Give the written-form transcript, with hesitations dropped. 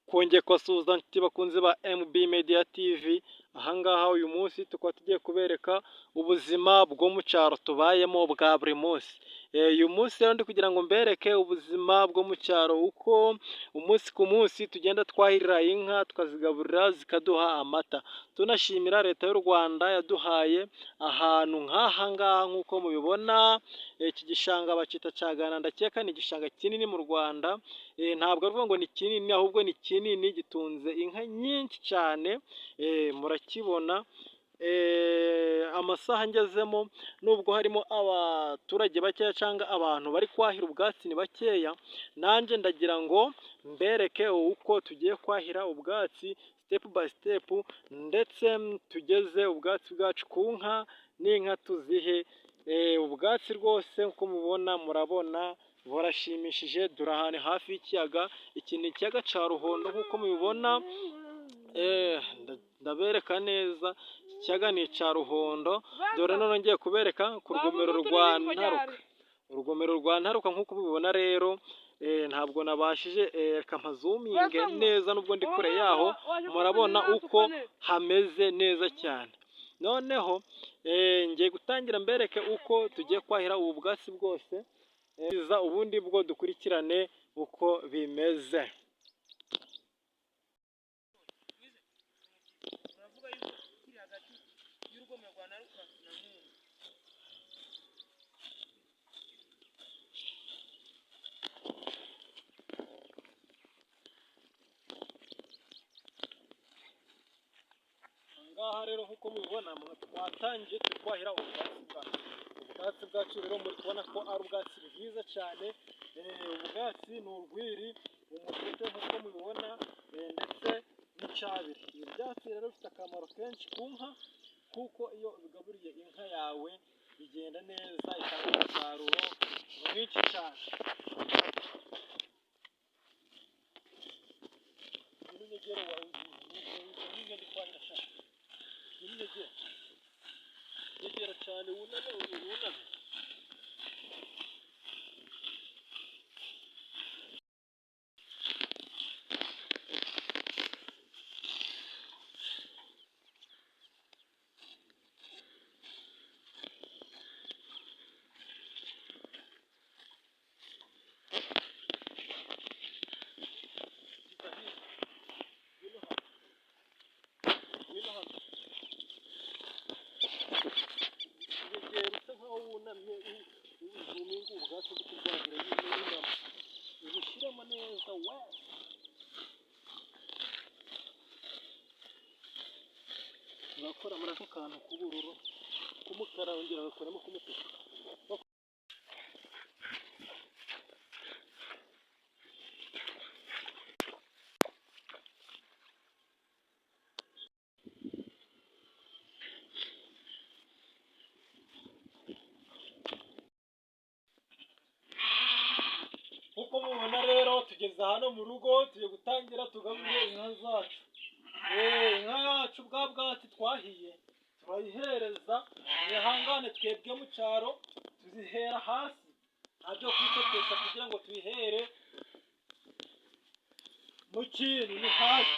Twongeye kubasuhuza nshuti bakunzi ba MB Media TV, ahangaha uyu munsi tukaba tugiye kubereka ubuzima bwo mu cyaro tubayemo bwa buri munsi. Uyu munsi rero ndi kugira ngo mbereke ubuzima bwo mu cyaro, uko umunsi ku munsi tugenda twahirira inka tukazigaburira zikaduha amata. Tunashimira Leta y'u Rwanda yaduhaye ahantu nk'aha ngaha nk'uko mubibona, iki gishanga bacyita Cyagana, ndakeka ni igishanga kinini mu Rwanda, ntabwo ari ngo ni kinini ahubwo ni kinini gitunze inka nyinshi cyane, murakibona. Amasaha ngezemo nubwo harimo abaturage bakeya cyangwa abantu bari kwahira ubwatsi ni bakeya, nanjye ndagira ngo mbereke uko tugiye kwahira ubwatsi step by step, ndetse tugeze ubwatsi bwacu ku nka n'inka tuzihe ubwatsi rwose nk'uko mubibona, murabona burashimishije. Dore ahantu hafi y'ikiyaga, iki ni ikiyaga cya Ruhondo nk'uko mubibona, ndabereka neza, ikiyaga ni icya Ruhondo. Dore none ngiye kubereka ku rugomero rwa Ntaruka. Urugomero rwa Ntaruka nk'uko mubibona rero, ntabwo nabashije, reka mpazuminge neza nubwo ndi kure yaho, murabona uko hameze neza cyane. Noneho ngiye gutangira mbereke uko tugiye kwahira ubu bwatsi bwose, ubundi bwo dukurikirane uko bimeze. Uravuga yuko kiri hagati y'urugomero rwa Ntaruka na Mwumba. Ahangaha rero nk'uko mubibona, twatangiye turi kwahira ubwatsi bwacu. Ubwatsi bwacu rero muri kubona ko ari ubwatsi bwiza cyane, ubwatsi ni urwiri, umutete nk'uko mubibona, ndetse n'icyabiri. Ibi byatsi rero bifite akamaro kenshi ku nka, kuko iyo ubigaburiye inka yawe bigenda neza, itanga umusaruro mwinshi cyane. Ngwino unyegere, ndi kwahira sha. Ngwino unyegere. Nyegera cyane, wuname, wuname. Ngwino hano. Ngwino hano. Nyegera usa nkaho wunamye, uzuminga ubwatsi bwo kubwahira nyine wunama. Ubushyiremo neza we. Urakora muri ako kantu k'ubururu, k'umukara, wongera ugakoramo k'umutuku. Nk'uko mubibona rero, tugeze hano mu rugo, tugiye gutangira tugaburire inka zacu. Inka yacu bwa bwatsi twahiye turayihereza. Mwihangane, twebwe mu cyaro tuzihera hasi, nta byo kwitotesha kugira ngo tuyihere mu kintu, ni hasi.